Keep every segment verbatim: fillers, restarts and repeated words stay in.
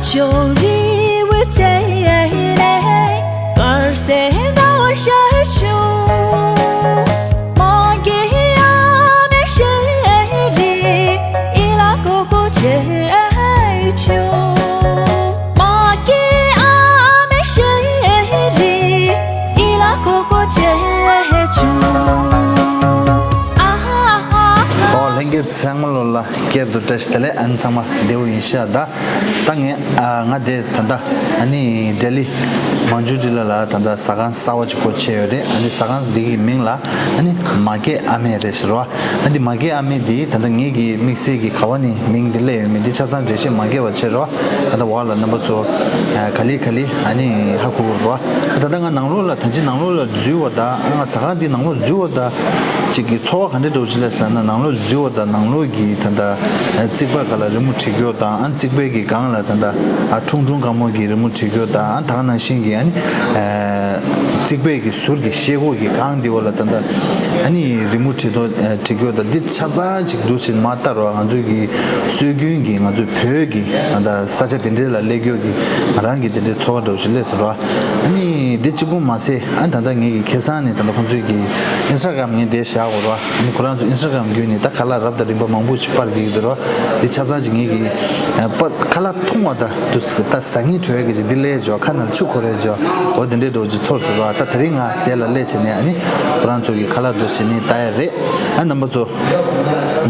ཇོ་རི་བོའི་རྩེ་ནས་དཀར་གསལ་ཟླ་བ་ཤར་བྱུང་། མ་གི་ཨ་མའི་ཤེས་རིག་ཡིད་ལ་ཀོ་ཀོ་བྱས་བྱུང་། མ་གི་ཨ་མའི་ཤེས་རིག་ཡིད་ལ་ཀོ་ཀོ་བྱས་བྱུང་། ཨ་ཧ་ཧ་ཧ། ཨོ་ལྷན་རྒྱས་ཚང་མ་ལོ་ལ་སྐྱར་དུ་བཀྲ་ཤིས་བདེ་ལེགས། ཨ་ནི་ཚང་མ་བདེ་པོ་ཡིན་ཤག་ད། ད་ངས་ཨ་ང་དེ་ད་ལྟ་ཨ་ནི་ལྡི་ལི་མང་ཇུ་ཊི་ལ་ལ་ད་ལྟ་ཟ་ཁང་གསར་པ་ཅིག་སྒོ་ཕྱེ་ཡོད་རེད། ཨ་ནི་ཟ་ཁང་འདི་གི་མིང་ལ་ཨ་ནི་མ་སྐྱེས་ཨ་མེས་རེད་ཟེར་བ། ཨ་འདི་མ་སྐྱེས་ཨ་མེས་འདི་ད་ལྟ་ངེད་ཀྱི་དམིགས་བསལ་གྱི་ག་བ་ནས་མིང་འདི་སླེབས་ཡོད་མེད་འདི་ཆ་ཚང་འགྲེལ་བཤད་མ་བརྒྱབ་པ་བྱས་རོགས། ད་ལྟ་འོག་ལ་རྣམ་པ་ཚོ་ཨ་ག་ལེ་ག་ལེ་ཨ་ནི་ཧ་གོ་གི་རོགས། ད་ལྟ་ང་ནང་ལོགས་ལ་ད་ཅི་ནང་ལོགས་ལ་འཛུལ་བ་དང་ང་ཟ་ཁང་འདི་ནང་ལོགས་འཛུལ་བ་དང་ཅིག་གི་ཚོར་བ་ག་འདྲ་འདྲ་བོ་ཅིག་སླེབས་ཟེར་ན། ནང་ལོགས་འཛུལ་བ་དང་ནང་ལོགས་ཀྱི་ད་ལྟ་རྩིག་པ་སྒང་ལ་རི་མོ་བྲིས་རྒྱུ་དང་ཨ་རྩིག་པའི་གི་སྒང་ལ་ད་ལྟ་ཨ་ཁྲུང་ཁྲུང་དཀར་མོ་གི་རི་མོ་བྲིས་རྒྱུ་དང་ཨ་ད་ག་ནང་བཞིན་གྱི་ཨ་ནི་རྩིག་པའི་གི་ཟུར་གྱི་ཤེལ་སྒོ་གི་སྒང་འདི་བ་ལ་ད་ལྟ་ཨ་ནི་རི་མོ་བྲིས་ཐོ་བྲིས་རྒྱུ་དང་འདི་ཆ་ཚང་ཅིག་འདུག་ཟེར་མ་ལྟ་རོགས། ང་ཚོའི་གི་སྲོལ་རྒྱུན་གྱི་ང་ཚོའི་བོད་ཀྱི་ད་ལྟ་ས་ཆ་དེ་འདྲའི་ལ་སླེབས་རྒྱུ་གི་ང་རང་གི་དེ་འདྲའི་ཚོར་བ་འདྲ་བོ་ཞིག་སླེབས་སོང་རོགས། ཨ་ནི་འདི་གཅིག་པུ་མ་ཟད་ཨ་ད་ལྟ་ངེད་ཀྱི་ཁ་སང་ནས་ད་ལྟ་ཁོང་ཚོའི་གི་ཨིན་སི་ཊ་གྷ་རམ་ངས་དེ་བཞག་གོ་རོགས། ཨ་ནི་ཁོ་རང་ཚོ་ཨིན་སི་ཊ་གྷ་རམ་བརྒྱུད་ནས་ད་ཁ་ལག་རབ་དང་རིམ་པ་མང་པོ་ཞིག་པར་རྒྱག་གི་འདུག་རོགས། འདི་ཆ་ཚང་ཞིག་ངེད་ཀྱི་ཨ་པར་ཁ་ལག་མཐོང་བ་དང་དུ་ད་ཟ་སྙིང་བྲོ་ཡ་གི་ཅིག་འདི་སླེབས་བྱོས། ཁ་ནང་ཆུ་འཁོར་ཡ་བྱོས། འོ་དེ་འདྲའི་འདྲ་བོ་ཅིག་ཚོར་སོང་རོགས། ད་དེ་རིང་ང་དེ་ལ་སླེབས་བྱས་ནས་ཨ་ནི་ཁོ་རང་ཚོ་གི་ཁ་ལག་འདུག་ཟེར་ནས་ལྟ་ཡ་རེད། ཨ་རྣམ་པ་ཚོ་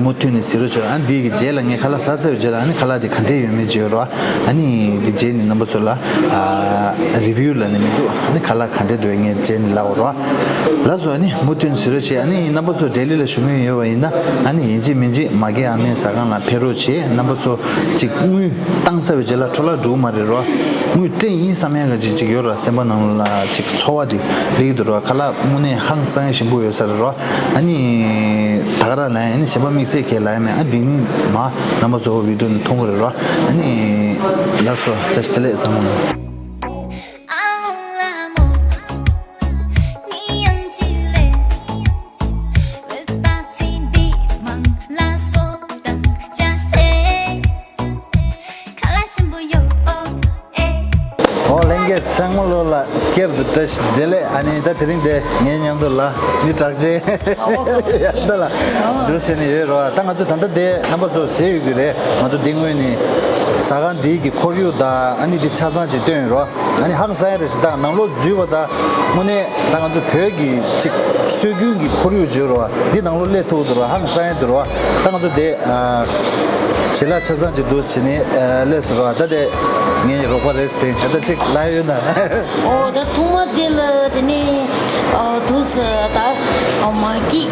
མུ་མཐུད་ནས་གཟིགས་རོགས་བྱོས། ཨ་འདི་གི་རྗེས་ལ་ངས་ཁ་ལག་ཟ་ཚར་བའི་རྗེས་ལ་ཨ་ནི་ཁ་ལག་དེ་ག་འདྲས་ཡོད་མེད་བརྗོད་རོགས། ཨ་ནི་འདི་རྗེས་ནས་རྣམ་པ་ཚོ་ལ་ཨ་རི་བིའུ་ལབ་ནས་མི་འདུག་ཨ་ནི་ཁ་ལག་ག་འདྲས་འདུག་ངས་རྗེས་ནས་ལབ་རོགས། ལགས་སོ། ཨ་ནི་མུ་མཐུད་ནས་གཟིགས་རོགས་བྱེད། ཨ་ནི་རྣམ་པ་ཚོ་ལྡི་ལི་ལ་བཞུགས་མཁན་ཡོད་པ་ཡིན་ན་ཨ་ནི་ཡིན་གཅིག་མིན་གཅིག་མ་སྐྱེས་ཨ་མའི་ཟ་ཁང་ལ་ཕེབས་རོགས་བྱེད། རྣམ་པ་ཚོ་ཅིག་དངུལ་བཏང་ཚར་བའི་རྗེས་ལ་འཕྲོ་བརླག་འགྲོ་གི་མ་རེད་རོ། དངུལ་སྤྲད་ཡིན་བསམ་ཡ་ག་ཅིག་ཅིག་ཡོད་རོ། སེམས་པ་ནང་ལ་ཅིག་ཚོར་བ་དེ་སླེབས་ཀྱི་འདུག་རོ། ཁ་ལག་དངོས་གནས་ཧང་སང་ཡ་ཞིམ་པོ་ཡོད་ས་རེད་རོ། ཨ་ནི་ད་ག་རང་ལ་ཨ་ནི་གཞན་པ་དམིགས་བསལ་གྱི་ལ་ཡ་མེད། ཨ་འདི་ནི་མ་རྣམ་པ་ཚོ་བི་ཌིའོ་ནས་མཐོང་གི་རེད་རོ། ཨ་ནི་ལགས་སོ། བཀྲ་ཤིས་བདེ་ལེགས་ཚང་མ། ཨོ་ལྷན་རྒྱས་ཚང་མ་ལོ་ལ་སྐྱར་དུ་བཀྲ་ཤིས་བདེ་ལེགས། ཨ་ནི་ད་དེ་རིང་དེ་ངའི་མཉམ་དུ་ལ་མི་གྲགས་ཅན་ཡ་ད་ལ་འདུག་བྱས་ནས་ཡོད་རོ། ད་ང་ཚོ་ད་ལྟ་དེ་རྣམ་པ་ཚོ་གཟིགས་ཡོད་ཀྱི་རེད། ང་ཚོ་འདི་སྔོན་ནས་ཟ་ཁང་འདི་གི་ཁོར་ཡུག་དང་ཨ་ནི་འདི་ཆ་ཚང་ཅིག་སྟོན་ཡོད་རོ། ཨ་ནི་ཧང་སང་ཡ་རེད་ཞེ་དྲག་ནང་ལོགས་འཛུལ་བ་དང་དངོས་གནས་ད་ང་ཚོ་བོད་ཀྱི་ཅིག་སྲོལ་རྒྱུན་གྱི་ཁོར་ཡུག་བརྗོད་རོགས། འདི་ནང་ལོགས་སླེབས་ཐུབ་འདུག་རོགས། ཧང་སང་ཡ་འདུག་རོགས། ད་ང་ཚོ་དེ་ཞལ་ལག་ཆ་ཚང་ཅིག་འདུག་བྱས་ནས་སླེབས་སོང་རོགས། ད་དེ་ངའི་རོགས་པ་རེད་ཟེར་ཏེ་ད་ཅིག་ལབ་ཡོད་ན། ཨོ་ད་ཐོག་མ་དེ་ལ་དེ་ནས་ཨོ་དུས་ད་ཨོ་མ་སྐྱེས་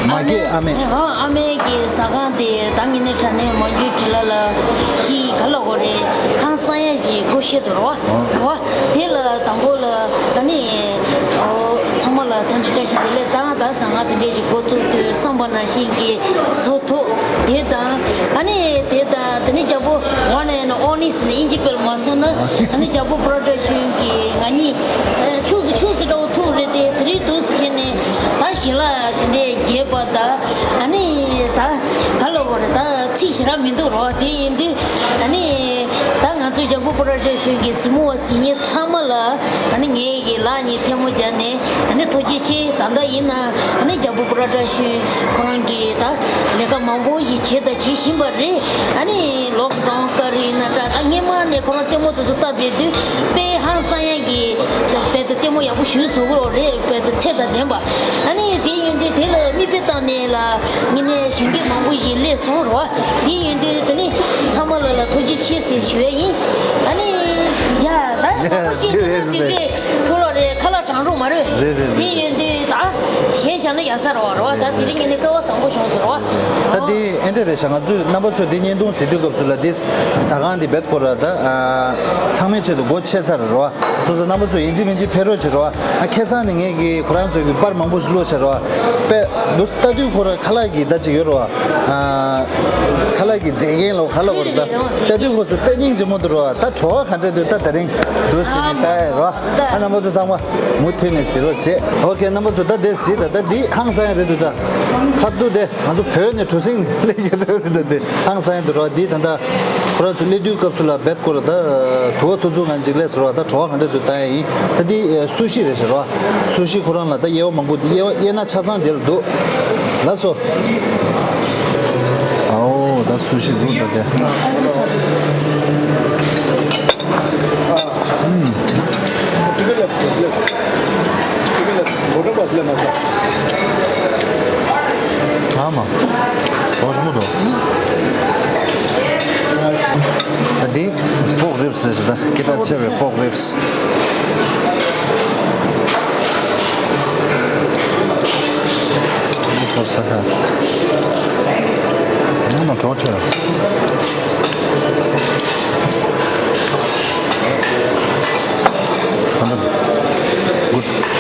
མ་སྐྱེས་ཨ་མས། ཨ་མས་ཀྱི་ཟ་ཁང་དེ་ད་ངེད་ནས་དྲ་ནས་མ་འཇུ་དྲི་ལ་ལ་ཅིག་ག་ལ་གོ་རེད། ཧང་སང་ཡ་ཅིག་སྒོ་ཕྱེ་འདུག་རོགས། དེ་ལ་དང་པོ་ལ་ཨ་ནི་ཨོ་ཚང་མ་ལ་འཚམས་འདྲི་བཀྲ་ཤིས་བདེ་ལེགས། ད་ང་ད་ཟ་ཁང་དེ་འདྲས་ཅིག་འགོ་བཙུགས་དུས་བསམ་པ་ནང་བཞིན་གྱི་བཟོ་ཐུབ། དེ་དང་ཨ་ནི་དེ་དང་དེ་ནི་རྒྱལ་པོ་ཝན་ཨེན་ཨོ་ནི་ཟེར་ནས་དབྱིན་ཇི་དཔེ་ལ་མ་སོང་ན་ཨ་ནི་རྒྱལ་པོ་པོ་རོ་ཌག་ཤོན་གྱི་ང་གཉིས་ཆུགས་སུ་ཆུགས་སུ་འདྲ་བོ་ཐུག་རེད་དེ། དེ་རིང་འདུག་སེ་བྱས་ནས་ད་ཞལ་ལག་དེ་འདྲས་རྒྱས་པ་དང་ཨ་ནི་ད་ག་ལ་གོ་རེད། ད་ཚིག་ཞེ་དྲག་མི་འདུག་རོགས། དེ་ཡིན་དུས་ཨ་ནི་ད་ང་ཚོ་རྒྱལ་པོ་པོ་རོ་ཌག་ཤོན་གྱི་གཟིགས་མོ་བ་གཟིགས་མཁན་ཚང་མ་ལ་ཨ་ནི་ངས་ཀྱི་ལག་གཉིས་ཐལ་མོ་སྦྱར་ནས་ཨ་ནི་ཐུགས་རྗེ་ཆེ། ད་ལྟ་ཡིན་ན་ཨ་ནི་རྒྱལ་པོ་པོ་རོ་ཌག་ཤོན་ཁོ་རང་གིས་ད་ལས་ཀ་མང་པོ་ཞིག་བྱས་དང་བྱེད་བཞིན་པ་རེད། ཨ་ནི་ལོག་ཌའུན་སྐབས་རེ་ཡིན་ན་འདྲ། ད་སྔོན་མ་ནས་ཁོ་རང་ལྟད་མོ་དེ་ཚོ་ལྟ་བསྡད་དུས་དཔེ་ཧང་སང་ཡ་གི་དཔེ་དེ་ལྟད་མོ་ཡག་པོ་ཞིག་བཟོ་གི་རེད། དཔེ་དེ་ཚད་དང་ལྡན་པ། ཨ་ནི་དེ་ཡིན་དུས་དེ་ལ་མིག་དཔེ་བལྟས་ནས་ལ་ངེད་ནས་གཞོན་སྐྱེས་མང་པོ་ཞིག་སླེབས་སོང་རོགས། དེ་ཡིན་དུས་དེ་ནི་ཚང་མ་ལ་ལ་ཐུགས་རྗེ་ཆེ་ཟེར་ཞུ་ཡ་ཡིན། ཨ་ནི་ཡ་ད་མང་པོ་ཞིག་རེད། ཐུགས་རྗེ་ཆེ་ཕུལ་ལོ་རེད། ཁ་ལག་གྲང་རུ་མ་རེད། རེད་རེད། དེ་ཡིན་དུས་ད་གཞན་བཞག་ན་ཡག་ས་རེད་བ། རེད་བ། ད་དེ་རིང་ངེད་ནས་སྐལ་བ་བཟང་པོ་བྱུང་སོང་རོགས། ད་དེ་ཨེ་འདྲ་རེད་ཤག་ང་ཚོས་རྣམ་པ་ཚོས་དེ་བརྙན་ཐུང་གཟིགས་དུས་སྐབས་སུ་ལ་དེ་ཟ་ཁང་དེ་བེད་ཁོ་ར་ད་ཚང་མའི་ཆེད་དུ་སྒོ་ཕྱེ་ཚར་རེད་རོ། སོ་སོ་རྣམ་པ་ཚོ་ཡིན་གཅིག་མིན་གཅིག་ཕེབས་རོགས་བྱེད་རོགས། ཨ་ཁ་སང་ནས་ངས་ཀྱི་ཁོ་རང་ཚོའི་གི་པར་མང་པོ་ཞིག་བླུགས་བྱས་རོགས། དཔེ་འདུག་ལྟ་དུས་ཁོ་ར་ཁ་ལག་གི་ད་ཅིག་ཡོད་རོགས། ཨ་ཁ་ལག་གི་མཛེས་རྒྱན་ལོ་ཁ་ལག་བར་ད་ལྟ་དུས་ཁོ་ཚོ་དཔེ་སྙིང་རྗེ་མོ་འདུག་རོགས། ད་བྲོ་བ་ག་འདྲ་འདུག་ད་དེ་རིང་འདུག་ཟེར་ནས་ལྟ་ཡ་རོགས། ཨ་རྣམ་པ་ཚོ་ཚང་མ་མུ་ ཐོན་ནས་གཟིགས་རོགས་བྱེད། ཨོ་ཁེ། རྣམ་པ་ཚོ་ད་དེ་གཟིགས་དང་། ད་འདི་ཧང་སང་ཡ་རེད་འདུག་ད་ཁ་ཐུག་དེ་ང་ཚོ་བོད་ནས་གྲུ་གཟིངས་སླེབས་ཀྱི་རེད་འདུག་ད་དེ་ཧང་སང་ཡ་འདུག་རོགས། འདི་ད་ད་ཁོ་རང་ཚོ་སླེབས་དུས་སྐབས་སུ་ལ་བེད་སྐོར་ད་དུ་བ་ཚོ་ཚུགས་ང་འཇིགས་ལས་སོ་རོགས། ད་བྲོ་བ་ག་འདྲ་འདུག་ལྟ་ཡ་ཡིན། ད་འདི་སུ་ཤི་རེད་ཟེར་རོགས། སུ་ཤི་ཁོ་རང་ལ་ད་དབྱེ་བ་མང་པོ་འདུག་དབྱེ་བ་དབྱེ་ན་ཆ་ཚང་དེ་ལ་འདུག་ལགས་སོ། ཨའོ་ད་སུ་ཤི་འདུག་ད་དེ། ཨ་མ། ཨོ་ཞིམ་པོ་འདུག་ད་འདི་པོག་རིབ་སི་ཟེར་ད། སྐད་གྲགས་ཆེ་བའི་པོག་རིབ་སི། འདི་ཁོར་ས་ཁ། ནང་ན་གྲོགས་ཆེ། Good.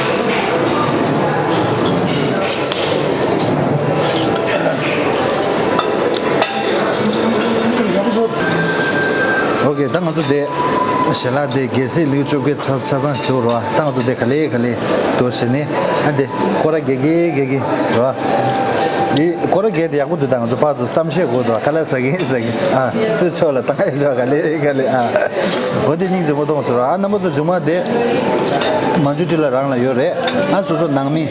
ཨོ་ཁེ། ད་ང་ཚོ་དེ་ཞལ་ལག་དེ་གལ་སྲིད་ལེའུ་བཅོ་བརྒྱད་ཆ་ཆ་ཚང་ཞིག་འདུག་རོ། ད་ང་ཚོ་དེ་ག་ལེ་ག་ལེ་འདུག་བྱས་ནས། ཨ་དེ་སྐོར་ར་རྒྱག་གི་རྒྱག་གི་རོ། འདི་སྐོར་ར་རྒྱག་དེ་ཡག་པོ་འདུག་ད་ང་ཚོ་ཕར་ཚུར་བསམ་ཤེས་དགོས་འདུག་ཁ་ལག་ཟ་གིན་ཟ་གིན། ཨ་སུ་ཆོག་ལ་ད་ང་ཡ་ཆོག་ག་ལེ་ག་ལེ། ཨ་འོ་དེ་སྙིང་རྗེ་མོ་མཐོང་སོང་རོ། ཨ་རྣམ་པ་ཚོ་མཇུག་མ་དེ་མ་འཇུ་ཏི་ལ་རང་ལ་ཡོད་རེད། ཨ་སོ་སོ་ནང་མི་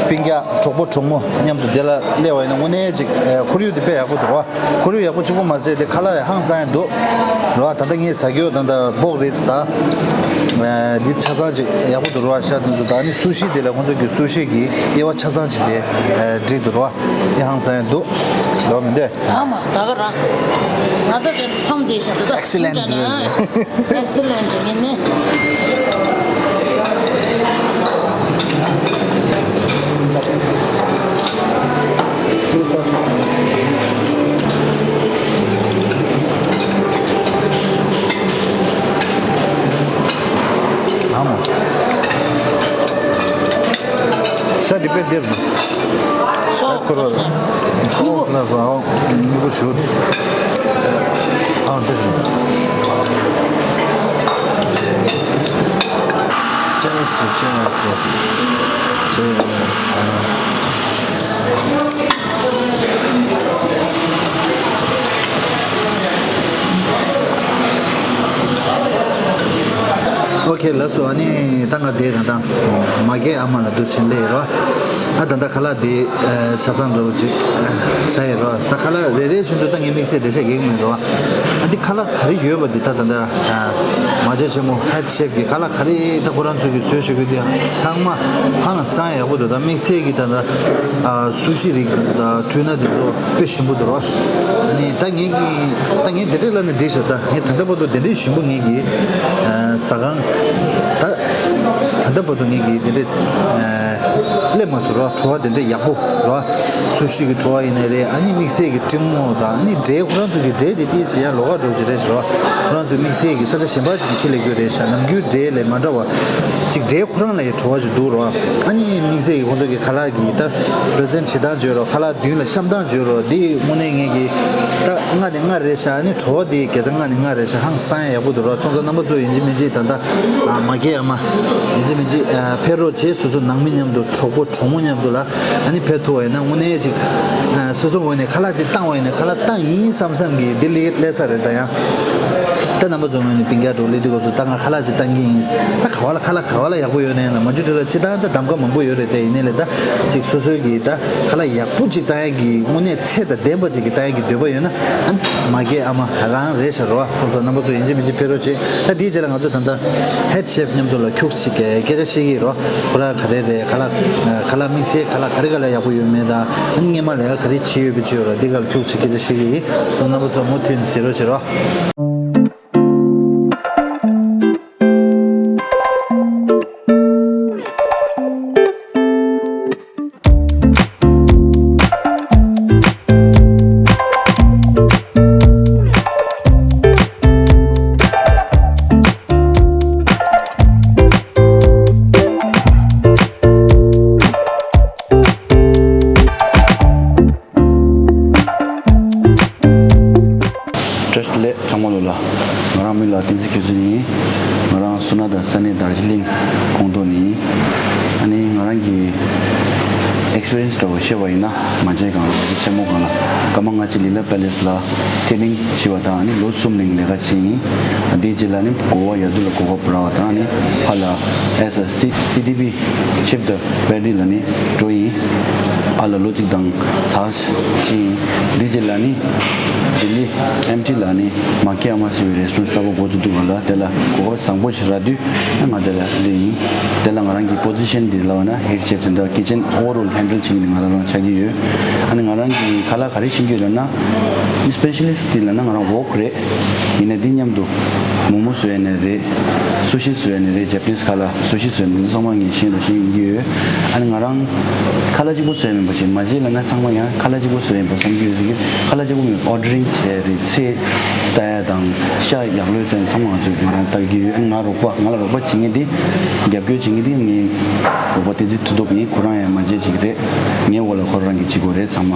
སྤུན་ཀྱག་གྲོགས་པོ་གྲོགས་མོ་མཉམ་དུ་དེ་ལ་སླེབས་པ་ཡིན་ན་དངོས་གནས་ཅིག་ཨ་ཁོར་ཡུག་དེ་དཔེ་ཡག་པོ་འདུག་རོ། ཁོར་ཡུག་ཡག་པོ་གཅིག་པོ་མ་ཟད་དེ་ཁ་ལག་ཡང་ཧང་སང་ཡང་འདུག་རོ། ད་ལྟ་ངས་ཟ་རྒྱུ་ད་ལྟ་པོག་རིབ་སི་དང་། ཨ་འདི་ཆ་ཚང་ཅིག་ཡག་པོ་འདུག་རོ། ཤ་དེ་ཚོ་དང་ནི་སུ་ཤི་དེ་ལ་ཁོང་ཚོ་གི་སུ་ཤི་གི་དབྱེ་བ་ཆ་ཚང་ཅིག་དེ་ཨ་འགྲིག་འདུག་རོ། དེ་ཧང་སང་ཡང་འདུག་རོ། མི་འདོད། ཨ་མ་ད་ག་རང་། ང་ད་དེ་ཕམ་དེ་ཤ་དེ་ད་Excellent། ཨེག་སི་ལེན་ཊི་ངས་ནི། ཨ་མ། ཤ་འདི་དཔེ་འདིར་འདུག་སོ་ཁོ་ར། སོ་ཁོ་ར་སོ། ཨོ་མི་གོ་ཞུ། ཨ་འདི་ཞུ། Cheers, cheers, cheers. ཨོ་ཁེ། ལགས་སོ། ཨ་ནི་ད་ང་དེ་ད་ལྟ་མ་སྐྱེས་ཨ་མ་ལ་འདུག་ཕྱིན་སླེབས་ཡོད་རོ། ཨ་ད་ལྟ་ཁ་ལག་དེ་ཆ་ཚང་འདྲ་བོ་ཅིག་ཟ་ཡོད་རོ། ད་ཁ་ལག་རེ་རེ་བཞིན་དུ་ད་ངས་དམིགས་བསལ་འགྲེལ་བཤད་རྒྱག་གི་མེད་རོ། ཨ་འདི་ཁ་ལག་ག་རེ་ཡོད་པ་འདི་ད་ད་ལྟ་མ་ཇ་ཆེན་མོ་ཧེཌ་ཤེཕ་གི་ཁ་ལག་ག་རེ་ད་ཁོ་རང་ཚོ་གི་བཟོས་བཞག་གི་འདི་ཚང་མ་ཧང་སང་ཡག་པོ་འདུག་ད་དམིགས་བསལ་གི་ད་ལྟ་སུ་ཤི་རིགས་དང་ཊུ་ན་འདི་ཚོ་དཔེ་ཞིམ་པོ་འདུག་རོ། ཨ་ནི་ད་ངས་གི་ད་ངས་དེ་འདྲས་ལབ་ན་འགྲིག་ཤག་ད་ངས་ད་ལྟ་བར་དུ་དེ་འདྲས་ཞིམ་པོ་ངས་གི་ཟ་ཁང་ད་ད་ལྟ་བར་དུ་ངས་གི་དེ་འདྲས་སླེབས་མ་སོང་རོ། བྲོ་བ་དེ་འདྲས་ཡག་པོ་རོ། སུ་ཤི་གི་བྲོ་བ་ཡིན་ནའི་རེད། ཨ་ནི་དམིགས་བསལ་གི་ཀྲིན་མོ་དང་ཨ་ནི་འབྲས་ཁོ་རང་ཚོ་གི་འབྲས་དེ་ཏིས་ཡང་ལོགས་ཀ་འགྲོ་གི་རེད་ཤག་རོ། ཁོ་རང་ཚོ་དམིགས་བསལ་གི་ས་ཆ་གཞན་པ་ཅིག་ནས་ཁྱེར་སླེབས་ཀྱི་རེད་ཤག་ནམ་རྒྱུན་འབྲས་ལས་མ་འདྲ་བ་ཅིག་འབྲས་ཁོ་རང་ལ་ཡང་བྲོ་བ་ཅིག་འདུག་རོ། ཨ་ནི་དམིགས་བསལ་གྱི་ཁོང་ཚོ་གི་ཁ་ལག་གི་ད་པི་རི་ཛེན་བྱེད་སྟངས་བརྗོད་རོགས། ཁ་ལག་མདུན་ལ་བཤམས་སྟངས་བརྗོད་རོགས། འདི་དངོས་གནས་ངས་ཀྱི་ད་ལྔ་ནས་ལྔ་རེད་ཤག་ཨ་ནི་བྲོ་བ་འདི་བརྒྱ་ཆ་ལྔ་ནས་ལྔ་རེད་ཤག་ཧང་སང་ཡག་པོ་འདུག་རོ། སོང་ཙང་རྣམ་པ་ཚོ་ཡིན་གཅིག་མིན་གཅིག་ད་ལྟ་མ་སྐྱེས་ཨ་མ་ཡིན་གཅིག་མིན་གཅིག་ཕེབས་རོགས་བྱེད། སོ་སོ་ནང་མི་མཉམ་དུ་གྲོགས་པོ་གྲོགས་མོ་མཉམ་དུ་ལ་ཨ་ནི་ཕེབས་ཐུབ་པ་ཡིན་ན་དངོས་གནས་ཅིག་སོ་སོ་ངོས་ནས་ཁ་ལག་ཅིག་བཏང་བ་ཡིན་ན་ཁ་ལག་བཏང་ཡིན་བསམ་བསམ་གྱི་འདི་ལས་སླེབས་ས་རེད། ད་ཡང་ད་རྣམ་པ་ཚོ་ངོས་ནས་སྤུན་ཀྱག་འགྲོ་སླེབས་དུས་སྐབས་སུ་ད་ང་ཁ་ལག་ཅིག་བཏང་གི་ཡིན། ད་ག་བ་ལ་ཁ་ལག་ག་བ་ལ་ཡག་པོ་ཡོད་ནའི་ལ་མ་འཇུ་དེ་ལ་སྤྱི་བཏང་ད་གདམ་ག་མང་པོ་ཡོད་རེད། དེ་ཡིན་ནའི་ལས་ད་ཅིག་སོ་སོའི་གི་ད་ཁ་ལག་ཡག་པོ་ཅིག་བཏང་ཡག་གི་དངོས་གནས་ཚད་དང་ལྡན་པ་ཅིག་གི་བཏང་ཡག་གི་འདོད་པ་ཡོད་ན་ཨ་ནི་མ་སྐྱེས་ཨ་མ་རང་རེད་ཤག་རོ། སོང་ཙང་རྣམ་པ་ཚོ་ཡིན་གཅིག་མིན་གཅིག་ཕེབས་རོགས་བྱེད། ད་དེའི་རྗེས་ལ་ང་ཚོ་ད་ལྟ་ཧེཌ་ཤེཕ་མཉམ་དུ་ལ་ཁྱུག་ཅིག་སྐད་ཆ་བཤད་ཀྱི་ཡིན་རོ། ཁོ་རང་ག་རེ་རེད། ཁ་ལག་ཁ་ལག་དམིགས་བསལ་ཁ་ལག་ག་རེ་ག་ལ་ཡག་པོ་ཡོད་མེད་དང་ཨ་ནི་སྔས་མ་ལས་ཀ་ག་རེ་བྱེད་ཡོད་པའི་ཅི་ཡོད་རོ། འདི་ག་ལ་ཁྱུག་ཅིག་སྐད་ཆ་བཤད་ཀྱི་ཡིན། སོང་རྣམ་པ་ཚོ་མུ་མཐུད་ནས་གཟིགས་རོགས་བྱེད་རོགས། བཀྲ་ཤིས་བདེ་ལེགས་ཚང་མ་ལོ་ལ། ང་རང་མིང་ལ་བསྟན་འཛིན་མཁས་བཙུན་ཡིན། ང་རང་སོ་ན་དང་ས་གནས་དར་ཇི་ལིང་ཁོངས་གཏོགས་ནས་ཡིན། རང་གི་ཨེགས་པི་རི་ཡན་སི་འདྲ་བོ་བཤད་པ་ཡིན་ན། མ་བྱན་སྒང་ལ་ཆེན་མོ་སྒང་ལ་ཀརྨ་སྔ་ཕྱི་ལི་ལ་པེ་ལེ་སི་ལ་ཊེ་ནིང་བྱས་པ་དང་། ཨ་ནི་ལོ་གསུམ་རིང་ལས་ཀ་བྱས་ཡིན། དེའི་རྗེས་ལ་ནི་གོ་བ་ཡ་ཟུ་ལ་གོ་སྐབས་རག་པ་དང་། ཨ་ནི་ཕར་ལ་ཨེ་ཟི་སི་ཌི་པི་ཆིབ་ཏུ་པེ་རི་ལ་ནི་འགྲོ་ཡིན། ཨ་ལ་ལོ་གཅིག་དང་ཚར་ཕྱིན་ཡིན། དེའི་རྗེས་ལ་ནི་ལྡི་ལི་ཨེམ་ཊི་ལ་ནི་མ་ཀི་ཨ་མ་ཟེར་བའི་རེ་སི་ཊོ་རན་ཊི་གསར་པ་འགོ་བཙུགས་འདུག་ག་ལ། དེ་ལ་གོ་སྐབས་བཟང་པོ་ཞིག་རག་དུས་ང་དེ་ལ་སླེབས་ཡིན། དེ་ལ་ང་རང་གི་པོ་ཟི་ཤན་འདི་ལབ་ན་ཧེཌ་ཤེཕ་དེ་འདྲ་ཀི་ཅན་ཨོ་ཝར་ཨོལ་ཧེན་ཌལ་བྱེད་མཁན་ང་རང་རང་ཆགས་ཀྱི་ཡོད། ཨ་ནི་ང་རང་གི་ཁ་ལག་ག་རེ་ཤེས་ཀྱི་ཡོད་ལབ་ན། སི་པེ་ཤ་ལི་སི་ཊི་འདི་ལབ་ན་ང་རང་ཝོག་རེད། ཡིན་ན་འདི་མཉམ་དུ་མོག་མོག་བཟོ་ཡ་ནས་རེད། སུ་ཤི་བཟོ་ཡ་ནས་རེད། ཇེ་པ་ནི་སི་ཁ་ལག་སུ་ཤི་བཟོ་ཡ་ནས་འདི་ཚང་མ་ངས་ཤེས་རོགས་ཤེས་ཡོང་གི་ཡོད། ཨ་ནི་ང་རང་ཁ་ལག་གཅིག་པོ་བཟོ་ཡ་མིན་པ་ཅིག་མ་བྱན་ལབ་ན་ཚང་མ་ཡང་ཁ་ལག་གཅིག་པོ་བཟོ་ཡ་ཡིན་པ་བསམ་གྱི་ཡོད་ཟེར་གྱི། ཁ་ལག་གཅིག་པོ་མིན། ཨོར་ཌ་རིང་བྱས་རེད། ཚེ་ལྟ་ཡ་དང་ཤ་ཡག་ལོས་སྟོན་ཚང་མ་ང་ཚོས་ང་རང་ལྟ་གི་ཡོད། ཨ་ནི་ང་རོགས་པ་ང་ལ་རོགས་པ་བྱེད་མཁན་དེ་རྒྱབ་སྐྱོར་བྱེད་མཁན་དེ་ངའི་རོགས་པ་བསྟན་འཛིན་མཐུ་སྟོབས་ཡིན། ཁོ་རང་ཡང་མ་བྱན་བྱེད་ཀྱི་རེད། ངའི་འོག་ལ་ཁོ་རང་གིས་བྱེད་དགོས་རེད་ཚང་མ།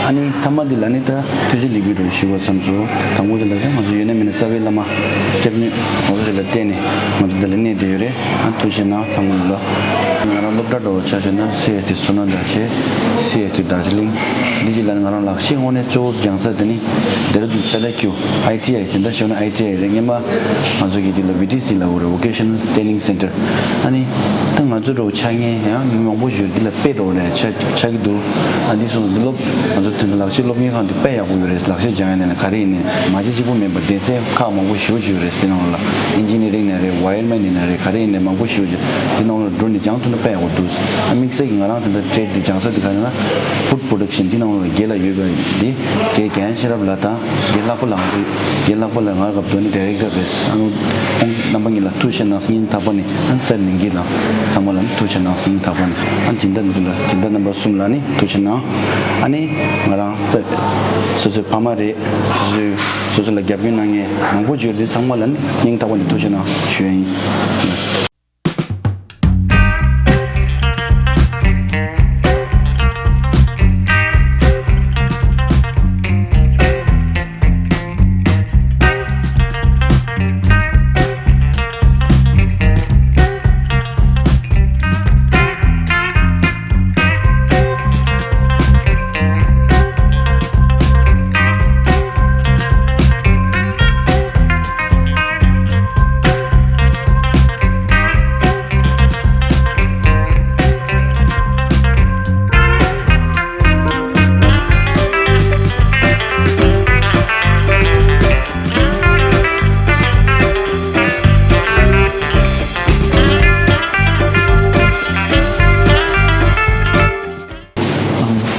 ཨ་ནི་མཐའ་མ་འདི་ལ་ནི་ད་ཐུགས་རྗེ་ལེགས་འབུལ་རོགས་ཞུ་དགོས་བསམ་སོང་། དང་པོ་འདི་ལ་ད་ང་ཚོ་ཡོད་ན་མེད་ན་རྩ་བའི་བླ་མ་སྐྱབས་གནས་འོ་རེ་ལ་བརྟེན་ནས་ང་ཚོ་འདི་ལ་གནས་བསྡད་ཡོད་རེད། ཨ་ཐུགས་རྗེ་གནང་ཚང་མ་ལ། ང་རང་སློབ་གྲྭ་འདྲ་བོ་ཆ་བཞག་ན་སི་ཨེས་ཊི་སོ་ན་དང་བྱས། སི་ཨེས་ཊི་དར་ཇི་ལིང་། འདི་རྗེས་ལ་ང་རང་ལག་ཤེས་དངོས་གནས་གཙོ་བོ་སྦྱང་ས་དེ་ནི་ལྡེ་ར་ལྡུན་སེ་ལ་ཀིའུ་ཨའི་ཊི་ཨའི་དེ་འདྲ་ཞུ་ན་ཨའི་ཊི་ཨའི་རེད། སྔོན་མ་ང་ཚོ་གི་འདི་ལ་བི་ཊི་སི་ལབ་དགོས་རེད། Vocational Training Center། ཨ་ནི་ད་ང་ཚོ་འདྲ་བོ་ཆ་མཁན་ཡང་མི་མང་པོ་ཡོད། འདི་ལ་དཔེ་འདྲ་བོ་རེད་ཆགས་ཆགས་ཀྱི་འདུག་ཨ་འདི་སོང་འདི་སློབ་ང་ཚོ་དེ་འདྲ་ལག་ཤེས་སློབ་གཉེར་ཁང་འདི་དཔེ་ཡག་པོ་ཡོད་རེད། ལག་ཤེས་སྦྱང་ཡ་ནས་ན་ག་རེ་ཡིན་ནས་མ་གཞི་གཅིག་པུ་མིན་པར་སྡེ་ཚན་ཁག་མང་པོ་ཞེ་པོ་ཅིག་ཡོད་རེད། དེ་ནང་ལ་ཨིན་ཇི་ནི་ཡ་རིང་ནས་རེད། ཝའི་ཡར་མེན་ནས་ན་རེད། ག་རེ་ཡིན་ནས་མང་པོ་ཞེ་པོ་ཅིག་དེ་ནང་ལ་འགྲོ་ནས་སྦྱང་ཐུབ་ན་དཔེ་ཡག་པོ་འདུག་ཨ་དམིགས་བསལ་གྱི་ང་རང་དེ་འདྲ་ཊེ་རེ་ཌི་འདི་སྦྱང་ས་དེ་ག་རེ་ན་ཕུཌ་པྲོ་ཌག་ཤན་འདི་ནང་ལ་རྒན་ལགས་ཡོད་པ་འདི་རྒན་རྒན་ཤེས་རབ་ལགས་དང་རྒན་ལྷག་པ་ལགས། ང་ཚོ་རྒན་ལྷག་པ་ལགས་ང་སྐབས་དོན་ནི་ཌའི་རེག་ཊར་རེད། ཨ་ནི་ཁོང་རྣམ་པ་གཉིས་ལ་ཐུགས་རྗེ་གནང་སྙིང་ཐག་པ་ནས། ཨ་ནི་སར་ལིང་གི་ལགས་ཚང་མ་ལ་ནི་ཐུགས་རྗེ་གནང་སྙིང་ཐག་པ་ནས། ཨ་ནི་སྦྱིན་བདག་འདི་ཚོ་ལ་སྦྱིན་བདག་རྣམ་པ་གསུམ་ལ་ནི་ཐུགས་རྗེ་གནང་། ཨ་ནི་ང་རང་ཚོ་སོ་སོའི་ཕ་མ་རེད། སོ་སོའི་སོ་སོ་ལ་རྒྱབ་སྐྱོར་གནང་མཁན་མང་པོ་ཡོད་དེ་ཚང་མ་ལ་ནི་སྙིང་ཐག་པ་ནས་ཐུགས་རྗེ་གནང་ཞུ་ཡ་ཡིན།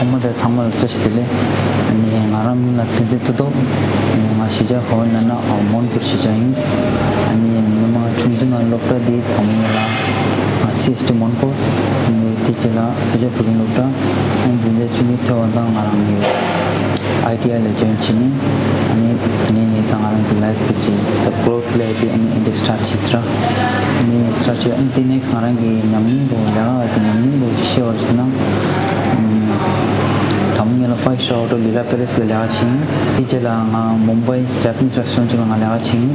ཐོག་མ་དེ་ཚང་མ་ལ་བཀྲ་ཤིས་བདེ་ལེགས། ཨ་ནི་ང་རང་མིང་ལ་བསྟན་འཛིན་མཐུ་སྟོབས། ཨ་ནི་ང་གཞིས་ཆགས་ཧོ་ན་ན་མོན་གྷོ་གཞིས་ཆགས་ཡིན། ཨ་ནི་ངོ་མ་ཆུང་དུས་ནས་སློབ་གྲྭ་འདི་དང་པོ་ལ་སི་ཨེས་ཊི་མོན་གྷོ། ཨ་ནི་དེ་རྗེས་ལ་སུ་ཇཱ་བོད་ཁྱིམ་སློབ་གྲྭ། ཨ་ནི་འཛིན་གྲྭ་བཅུ་གཉིས་ཐོན་པ་དང་ང་རང་གི་ཨའི་ཊི་ཨའི་ལ་ཇོའིན་བྱས་ནས། ཨ་ནི་དེ་ནས་ནི་ད་ང་རང་གི་ལའིཕ་གི་ཅིག་ད་གྷི་རོཐ་ལབ་ཡ་དེ་ཨ་ནི་འདི་སི་ཊར་ཊི་བྱས་ར། ཨ་ནི་སི་ཊར་ཊི་བྱས། ཨ་ནི་དེ་ནེག་སི་ཊི་ང་རང་གི་ཉམས་མྱོང་དང་ལས་ཀ་གི་ཉམས་མྱོང་དང་བཤད་པར་བྱས་ན། ཨམ། དང་པོ་ངེད་ལ་ཕའིབ་སི་ཊར་ཧོ་ཊེལ་ལི་ལ་པེ་ལེ་སི་ལ་ལས་ཀ་བྱས་ཡིན། དེ་རྗེས་ལ་ང་མུམ་བྷའི་ཇ་པ་ནིས་རེ་སི་ཊོ་རན་ཊི་ཅིག་ལ་ང་ལས་ཀ་བྱས་ཡིན།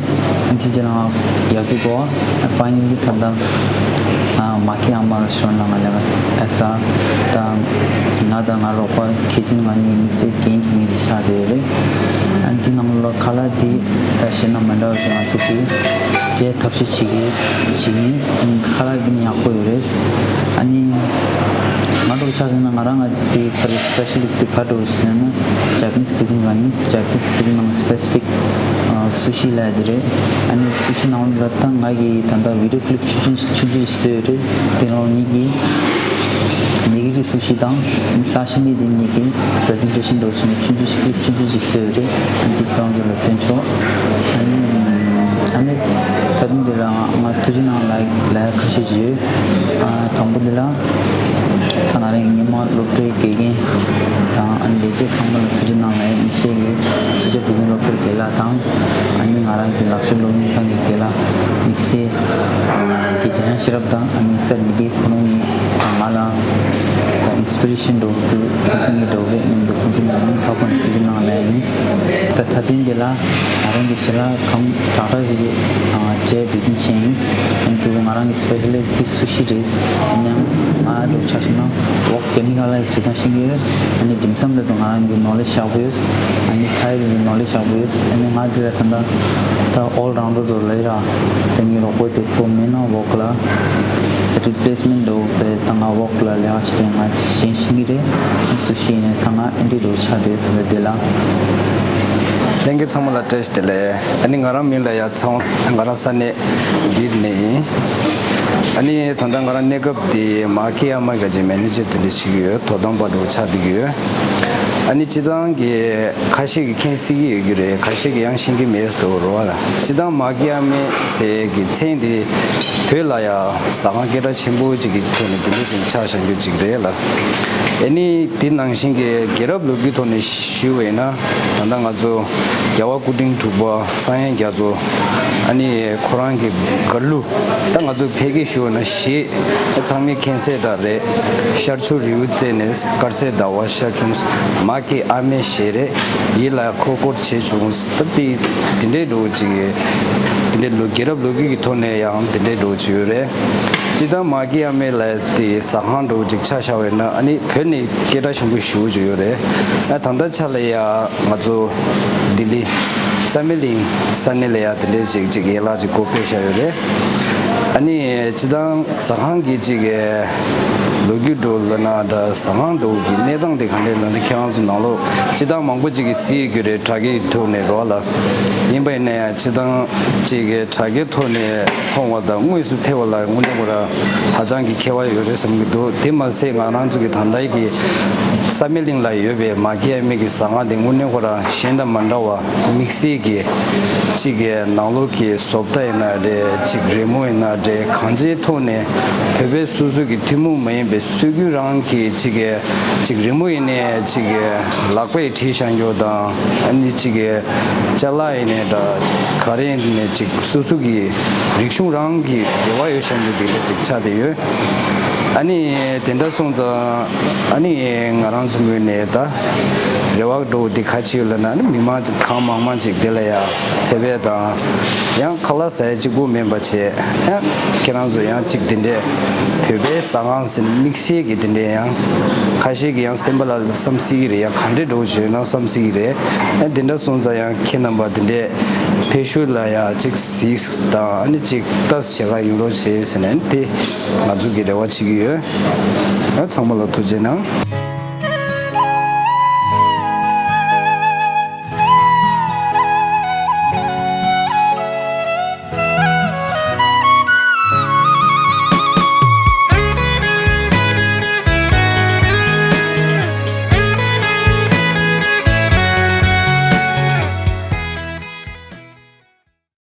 དེ་རྗེས་ལ་ང་ཡ་ཛུ་གོ་ཝ། ཕའི་ནལ་ལི་ད་ལྟ་ང་མ་ཀི་ཨ་མ་རེ་སི་ཊོ་རན་ཊི་ལ་ང་ལས་ཀ་ཨེ་ས། ད་ང་དང་ང་རོགས་པ་ཁེ་ཅུན་ང་གཉིས་དམིགས་བསལ་འགན་འཁྱེར་མཁན་ཅིག་ཆགས་བསྡད་ཡོད་རེད། ཨ་འདི་ནང་ལོགས་ཁ་ལག་འདི་ད་གཞན་དང་མི་འདྲ་བ་ཅིག་ང་ཚོ་གིས་སྤྲད་ཐབས་ཤེས་བྱེད་ཀྱི་བྱེད་ཀྱི་ཡིན། ཁ་ལག་འདི་ནི་ཡག་པོ་ཡོད་རེད། ཨ་ནི་ང་འདྲ་བོ་ཆ་བཞག་ན་ང་རང་ང་ཚོ་དེ་ག་རེ་སི་པེ་ཤ་ལི་སི་ཊི་དེ་ག་འདྲ་བོ་ཞིག་ཟེར་ན། ཇ་པ་ནིས་ཀུ་ཛིན་ག་ནི་ཇ་པ་ནིས་ཀུ་ཛིན་ནང་སི་པེ་སི་ཕིག་སུ་ཤི་ལབ་ཡ་དེ་རེད། ཨ་ནི་སུ་ཤི་ནང་ལ་ད་ང་གིས་ད་ལྟ་བི་ཌི་ཡོ་ཀི་ལིབ་ཆུང་ཆུང་ཆུང་ཆུང་ཞིག་བཟོས་ཡོད་རེད། དེ་ནང་ལ་ངེད་ཀྱིས་ནི་གི་རི་སུ་ཤི་དང་ནི་ས་ཤི་མི་དེ་གཉིས་ཀྱི་པི་རེ་ཟེན་ཊེ་ཤན་འདྲ་བོ་ཞིག་ནི་ཆུང་ཆུང་ཞིག་ཆུང་ཆུང་ཞིག་བཟོས་ཡོད་རེད། ཨ་ནི་ཁྱེད་རང་ཚོ་ལ་སྟོན་ཆོག་ཨ་ནི་ཨ་ནི་ད་དུང་དེ་ལ་ང་ཐུགས་རྗེ་གནང་ལབ་ལབ་ཁ་ཤས་ཤིག་ཡོད། ཨ་དང་པོ་དེ་ལ་ད་ང་རང་སྔོན་མ་སློབ་གྲྭའི་དགེ་རྒན་དང་ཨ་ནི་ལས་བྱེད་ཚང་མ་ལ་ཐུགས་རྗེ་གནང་ལབ་ཡ་ཡིན། ཤེས་ཀྱི་སུ་ཇཱ་བོད་ཁྱིམ་སློབ་གྲྭའི་དགེ་ལགས་དང་། ཨ་ནི་ང་རང་གི་ལག་ཤེས་སློབ་གཉེར་ཁང་གི་དགེ་ལགས་དམིགས་བསལ་གྱི་འཇམ་དབྱངས་ཤེས་རབ་དང་། ཨ་ནི་སར་ནི་གི་ཁོ་རང་གཉིས་ང་ལ་ད་ཨིན་སི་པི་རེ་ཤན་འདྲ་བོ་དེ་ཁོང་ཚོ་གཉིས་འདྲ་བོ་རེད་སྙམ་དུ་ཁོང་ཚོ་གཉིས་སྙིང་ཐག་པ་ནས་ཐུགས་རྗེ་གནང་ལབ་ཡ་ཡིན། ད་ད་ཐེངས་འདི་ལ་ ང་རང་གི་ཞལ་ལག་ཁང་དྲག་དྲག་ཞིག་རེད། ཨ་བྱས་བི་ཛི་ནེ་སི་ཅེན་ཇི་ཡིན་དུས་ང་རང་གི་སི་པེ་ཤ་ལི་ཊི་སུ་ཤི་རེད། ཡིན་ཡང་ང་འདྲ་ཆ་བཞག་ན་ཝོག་ཀེ་མི་ཀལ་ལ་ཡི་བཟོ་སྟངས་ཤེས་ཀྱི་ཡོད། ཨ་ནི་དིམ་སམ་ལ་དུ་ང་རང་གི་ནོ་ལེ་ཇི་ཡག་པོ་ཡོད། ཨ་ནི་ཐའི་ལ་དུ་ནོ་ལེ་ཇི་ཡག་པོ་ཡོད། ཨ་ནི་ང་འདི་ལ་ད་ལྟ་ད་ཨོལ་རའུན་ཌར་དུ་ལ་ཡི་ར་དེ་ངའི་རོགས་པོ་དེ་ཁོ་མེད་ན་ཝོག་ལ་རི་པི་ལེ་སི་མེན་ཊི་འདྲ་བོ་དཔེ་ད་ང་ཝོག་ལ་ལས་ཀ་བྱེད་མཁན་ང་གཞན་ཤེས་ཀྱི་རེད། སུ་ཤི་ཡིན་ནའི་ད་ང་ཨེ་འདྲ་འདྲ་བོ་ཆགས་བསྡད་ད་ལྟ་དེ་ལ། ལྷན་རྒྱས་ཚང་མ་ལ་བཀྲ་ཤིས་བདེ་ལེགས། ཨ་ནི་ང་རང་མིང་ལ་ཡ་ཚེ་དབང་། ང་རང་ས་གནས་འདི་ནས་ཡིན། ཨ་ནི་ད་ལྟ་ང་རང་གནས་སྐབས་འདི་མ་ཀི་ཨ་མ་ག་ཅིག་མེ་ནེ་ཇར་དེ་འདྲ་བྱེད་ཀྱི་ཡོད། དོ་དམ་པ་འདྲ་བོ་ཆགས་བསྡད་ཀྱི་ཡོད། ཨ་ནི་སྤྱིར་བཏང་གི་ཁ་ཤས་ཀྱིས་མཁྱེན་སྲིད་ཀྱི་ཡོད་ཀྱི་རེད། ཁ་ཤས་ཀྱིས་ཡང་ཤེས་ཀྱི་མེད་འགྲོ་རོ་བ་ལ། སྤྱིར་བཏང་མ་ཀི་ཨ་མེ་ཟེར་གྱི་མཚན་འདི་བོད་ལ་ཡང་ཟ་ཁང་སྐད་གྲགས་ཆེན་པོ་ཅིག་གི་ཐོག་ནས་འདི་འདྲ་ཞིག་ཆགས་བཞག་རྒྱུ་ཅིག་རེད་ལ། ཨ་ནི་འདི་ནང་བཞིན་གྱི་རྒྱལ་རབས་ལོ་རྒྱུས་ཐོག་ནས་ཞུས་པ་ཡིན་ན། ད་ལྟ་ང་ཚོ་རྒྱལ་བ་སྐུ་ཕྲེང་དྲུག་པ་ཚངས་དབྱངས་རྒྱ་མཚོ། ཨ་ནི་ཁོ་རང་གི་མགུར་གླུ། ད་ང་ཚོ་ཕལ་སྐད་ཞུ་བ་ན་གཞས་ཚང་མས་མཁྱེན་གསལ་ལྟར་རེད། ཤར་ཕྱོགས་རི་བོ་རྩེ་ནས་དཀར་གསལ་ཟླ་བ་ཤར་བྱུང་། མ་སྐྱེས་ཨ་མའི་ཞལ་རས་ཡིད་ལ་འཁོར་འཁོར་བྱས་བྱུང་། ད་དེ་དེ་འདྲའི་འགྲོ་ཅིག་དེ་འདྲའི་ལོ་རྒྱལ་རབས་ལོ་རྒྱུས་ཀྱི་ཐོག་ནས་ཡང་དེ་འདྲའི་འགྲོ་ཅིག་ཡོད་རེད། སྤྱིར་བཏང་མ་སྐྱེས་ཨ་མའི་ལ་དེ་ཟ་ཁང་འགྲོ་ཅིག་ཆ་བཞག་པ་ཡིན་ན། ཨ་ནི་བོད་ནས་སྐད་གྲགས་ཆེན་པོ་ཞེ་པོ་ཅིག་ཡོད་རེད། ཨ་ད་ལྟ་ཆ་ལ་ཡ་ང་ཚོ་ལྡི་ལི་བསམ་ཡས་གླིང་ས་གནས་ལ་ཡ་དེ་འདྲའི་ཅིག་ཅིག་ཡན་ལག་ཅིག་སྒོ་ཕྱེ་བཞག་ཡོད་རེད། ཨ་ནི་སྤྱིར་བཏང་ཟ་ཁང་གི་ཅིག་གི་ལོ་རྒྱུས་འགྲོ་ལབ་ན་འདྲ། ཟ་ཁང་འགྲོ་གི་གནས་སྟངས་དེ་ག་འདྲས་ལབ་ན། ཁྱེད་རང་ཚོ་ནང་ལོགས་སྤྱིར་བཏང་མང་པོ་ཅིག་གིས་གཟིགས་ཡོད་རྒྱུ་རེད། དྲ་རྒྱའི་ཐོག་ནས་རོགས་ལ་ཡིན་པ་ཡིན་ན་ཡང་། སྤྱིར་བཏང་ཅིག་གི་དྲ་རྒྱའི་ཐོག་ནས་མཐོང་བ་དང་དངོས་སུ་ཕེབས་པ་ལ་དངོས་གནས་ཁོ་རང་ཧ་ཅང་གི་ཁྱད་པར་ཡོད་རེད་བསམ་གྱི་འདུག་དེ་མ་ཟད་ང་རང་ཚོ་གི་ད་ལྟའི་གི་བསམ་ཡས་གླིང་ལ་ཡོད་པའི་མ་སྐྱེས་ཨ་མའི་གི་ཟ་ཁང་དེ་དངོས་གནས་ཁོ་རང་གཞན་དང་མ་འདྲ་བ། དམིགས་བསལ་གྱི་གཅིག་གི་ནང་ལོགས་ཀྱི་བཟོ་ལྟ་ཡིན་ན་རེད། གཅིག་རི་མོ་ཡིན་ན་རེད། གང་ཅིའི་ཐོག་ནས་བོད་པའི་སོ་སོ་གི་ཐུན་མོང་མ་ཡིན་པའི་སྲོལ་རྒྱུན་རང་གི་གཅིག་གི་གཅིག་རི་མོ་ཡིན་ནའི་གཅིག་གི་ལག་པས་བྲིས་བཞག་རྒྱུ་དང་། ཨ་ནི་གཅིག་གི་ཅ་ལག་ཡིན་ནའི་འདྲ། ག་རེ་ཡིན་ནའི་གཅིག་སོ་སོ་གི་རིག་གཞུང་རང་གི་འབྲེལ་བ་ཡོད་བཞག་རྒྱུ་དེ་འདྲ་ཅིག་ཆགས་བསྡད་ཡོད། ཨ་ནི་དེ་འདྲ་སོང་ཙང་ཨ་ནི་ང་རང་ཚོ་ངོས་ནས་ད་རེ་བ་འདྲ་བོ་འདི་ག་ཅི་ཡོད་ལབ་ན། ཨ་ནི་མི་མང་གང་མང་མང་ཅིག་དེ་ལ་ཡ་ཕེབས་པ་དང་། ཡང་ཁ་ལག་ཟ་ཡ་གཅིག་པོ་མིན་པ་བྱས། ཡང་ཁྱེད་རང་ཚོ་ཡང་གཅིག་དེ་འདྲའི་བོད་པའི་ཟ་ཁང་ཟེར་ནས་དམིགས་བསལ་གྱི་དེ་འདྲའི་ཡང་ཁ་ཤས་ཀྱིས་ཡང་སེམས་པ་ལ་བསམ་སྲིད་ཀྱི་རེད། ཡང་ག་འདྲའི་འདྲ་བོ་བྱས་ན་བསམ་སྲིད་ཀྱི་རེད། ཡང་དེ་འདྲ་སོང་ཙང་ཡང་ཁྱེད་རྣམ་པ་དེ་འདྲའི་ཕེབས་ཞུ་ལ་ཡ་གཅིག་གཟིགས་དང་། ཨ་ནི་གཅིག་ལྟ་བྱེད་ག་ཡོང་རོགས་བྱེད་ཟེར་ནས་དེ་ང་ཚོ་གི་རེ་བ་བྱེད་ཀྱི་ཡོད། ཡང་ཚང་མ་ལ་ཐུགས་རྗེ་གནང་།